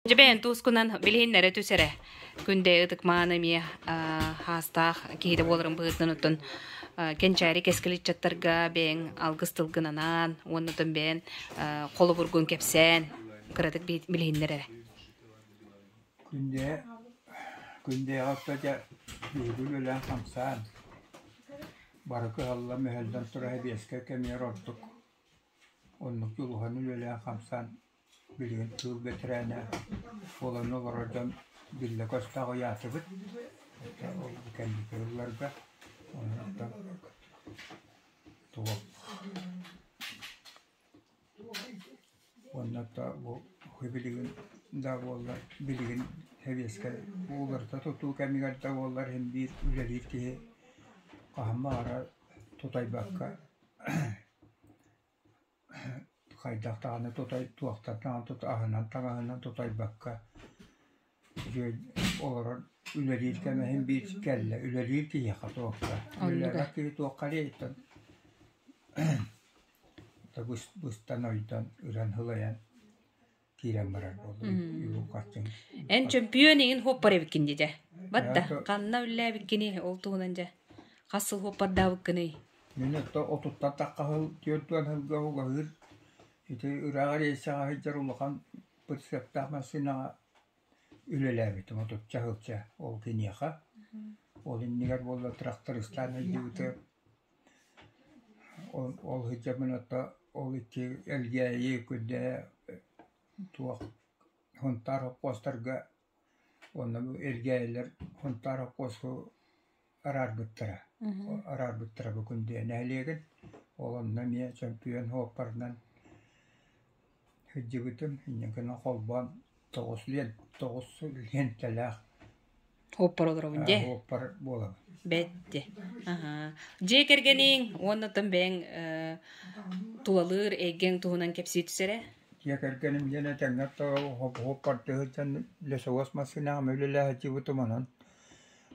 Дьэ бэйэн туускунан билиһиннэрэ түс эрэ. Күндэ ытыкмаан эмиэ хаастаах киһитэ буоларын быһыытынан оттон кэнчээри кэскил ыччаттарга бэйэҥ алгыс тылгын анаан уонна оттон бэйэн холобургун кэпсээн кыратык билиһиннэр эрэ. Күндэ Күндэйэҕэ отто дьэ биһиги үлэлээн хамсаан бары кыһаллан мүһэллэн турар эбиэскэ кэмигэр ордук оннук дьулуһан үлэлээн-хамсаан билигин тыыл бэтэрээнэ буолан олорор дьон биллэ-көстө аҕыйаатыбыт. Ол кэнники ылларга онон туох уонна бу билигин да буоллар билигин сэбиэскэй уларыта тутуу кэмигэр да буоллар син биир үлэлиир киһи хаһан баҕарар тутайбакка хайдах даҕаны тутай туохтан даҕаны тута аһынан таҥаһынан тутайбакка үчүгэй олорон үлэлиир кэмэ син биир кэллэ үлэлиир киһиэхэ туохха үлэлээбэт киһи туохха эриэйтэн быстан ойдон ыран сылайан киирэн барар буолла Эн чөмпүйүөн иҥин хуоппар эбиккин дии Батта ханна үллээбиккиний ол туһунан дьэ хас сыл хуоппардаабыккыный Мин отто отуттан тахха сыл 40 сылга угаһыыр ити ыраах рейсэҕэ сылдьар улахан прицептаах массыынаҕа үлэлээбитим отучча сылча ол киниэхэ ол иннигэр буолла трактористаан сылдьыбыты Ол ол сылдьабын ото ол ити Элгээйи Күндэ туох Һунтаар хоппуостарга уонна бу Элгээйилэр Һунтаар хоппуоску араарбыттара араарбыттара бу Күндэ нэһилиэгин. Ол онно эмиэ чөмпүйүөн суоппарынан сылдьыбытым. Инньэ гынан холбоон 9 лиэнтэлээх Уоппар олоробун дьэ. Уоппар буолабын. Бэт дьэ. Аһаа. Дьиэ кэргэниҥ уонна оттон бэйэҥ тулалыыр эйгэҥ туһунан кэпсии түс эрэ. Дьиэ кэргэним диэн этэҥҥэ уоппардыы сылдьан лесовоз массыынаҕа үлэлэһэ сылдьыбытым онон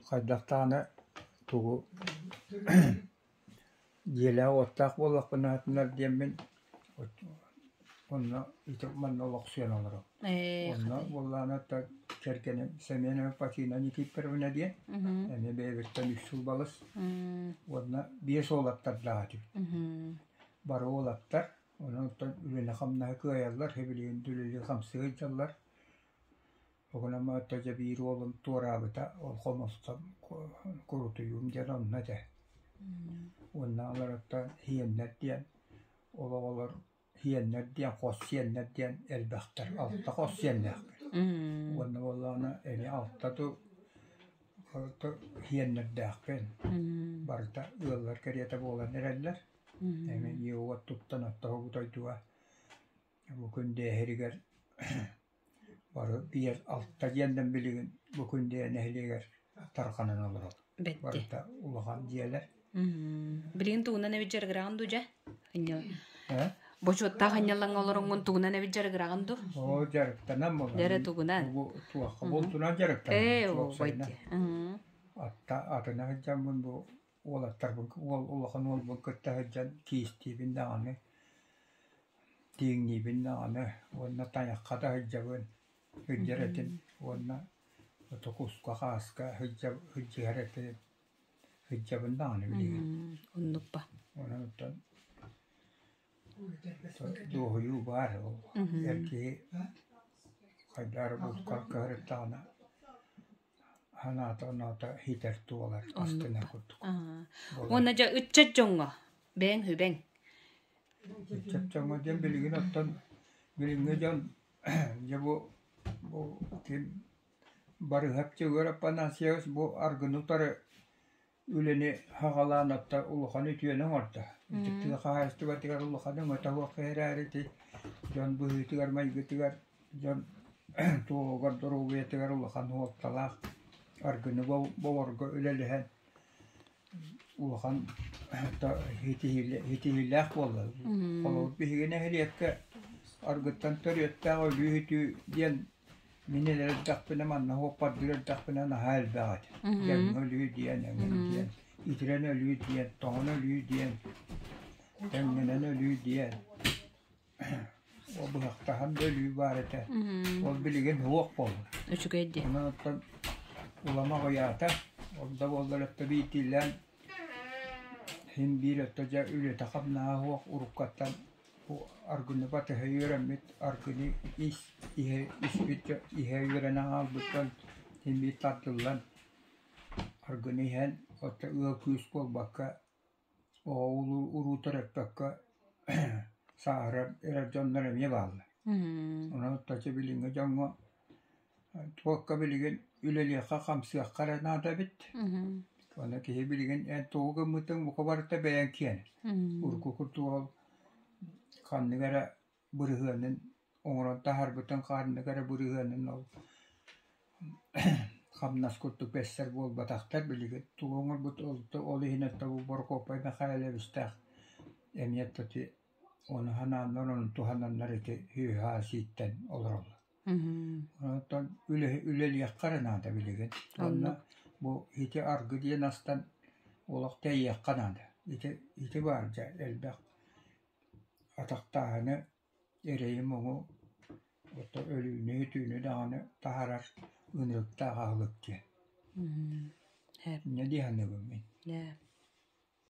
хайдах даҕаны тугу Дьиэлээх-уоттаах буоллахпына атынар диэммин онно ити манна олохсуйан олоробун. Онно буоллаҕына кэргэним Семенова Патина Никифоровна диэн эмиэ бэйэбиттэн үс сыл балыс уонна биэс уолаттардаах этибит. Бары уолаттар, онон оттон үлэни-хамнаһы кыайаллар, билигин да үлэлии-хамсыы сылдьаллар. Оҕонум аата дьэ биир уолум туораабыта, ол хомустан курутуйуум диэн онно этэ. Уонна олороттон сиэннэр диэн, ол оҕолор сиэннэр диэн, хос сиэннэр диэн элбэхтэр, алта хос сиэннээхпин. Уонна буоллаҕына эмиэ алта сиэннэрдээхпин. Барыта ыаллар кэриэтэ буолан эрэллэр. Эмиэ дьиэ-уот туттан оттоһубут дойдуга бу күн дэһэригэр Бары биир алта диэннэн билигин бу Күндүйэ нэһилиэгэр тарҕанан олорор. Бэтти. Барыта улахан дьиэлэр. Билигин тугунан эбит дьарыгыраҕын дуу дьэ? Э? Бочуоттаах анньаллаҥҥа олороҥҥун тугунан эбит дьарыгыраҕын дуу? Оо, дьарыктанан буолан. Дьэрэ тугунан? Бу туохха бултунан Ээ, дьарыктанан. уобайди. Атта атына сылдьаммын бу уолаттарбын уол улахан уолбун кытта сылдьан киистиибин даҕаны Тииҥниибин даҕаны уонна тайахха да сылдьабын, сылдьар этим уонна куска, хааска сылдьыһар этим, сылдьабын даҕаны билигин. Оннукпа. Онон оттон дуоһуйуу баар ол эр киһи хайдах эрэ булка кыһарыттаҕына санаата оноото иһитэр туолар астынар курдук. Уонна дьэ ыччат дьоҥҥо бэйэҥ сүбэҥ Ыччат дьоҥҥо диэн билигин оттон билиҥҥи дьон дьэ бу бу ким Барыһап Чыгыр Афанасьевич бу аргыны утары үлэни саҕалаан отто улахан үтүөнү оҥордо. Ити тыа хаһаайыстыбатыгар улахан өҥөтө суох эрээри ити дьон быһыытыгар-майгытыгар дьон туоҕугар доруобуйатыгар улахан суолталаах аргыны боборго үлэлэһэн улахан ситиһиилээх буолла. Холобур, биһиги нэһилиэккэ аргыттан төрүөттээх өлүү-сүтүү диэн мин эдэр эрдэхпинэ манна уоппардыыр эрдэхпинэ наһаа элбэх этэ. Дьаҥҥа өлүү диэн, эҥин диэн, итирэн өлүү диэн, тоҥон өлүү диэн, тэҥнэнэн өлүү диэн. Быһахтаһан да өлүү баар этэ. Ол билигин суох буолла. Үчүгэй дии. Онон оттон улам аҕыйаата. Ол да буоллар өттө биирдиилээн син биир өттө дьэ үлэтэ-хамнаһа суох уруккаттан бу аргыны батыһа үөрэммит, аргыны ис иһэ испит иһэ үөрэнэн хаалбыттан син биир тардыллан аргыны иһэн оттон ыал күүс буолбакка оҕо уруу төрөппөккө сааһырар эрэр дьоннор эмиэ бааллар. Онон отточчу билиҥҥи дьоҥҥо туохха билигин үлэлиэххэ-хамсыахха эрэ наада эбит. Ону киһи билигин эн тугу гыммытыҥ бука барыта бэйэҥ киэнэ. Урукку курдук ол ханнык эрэ бырыһыанын оҥорон таһаарбытыҥ ханнык эрэ бырыһыанын ол хамнас курдук бэссэр буолбатахтар билигин тугу оҥорбут ол иһин бу Борокуоппай Михайловичтаах эмиэ ити ону санааннар ону туһананнар ити үөһэ сииттэн олороллор. Онтон үлэлиэххэ эрэ наада билигин. Уонна бу ити аргы диэн астан олох тэйиэххэ наада. Ити ити баар дьэ элбэх атахтааһыны эрэйи-муҥу оттон өлүүнү-өтүүнү даҕаны таһаарар ынырыктаах аһылык диэн. Инньэ дии саныыбын мин.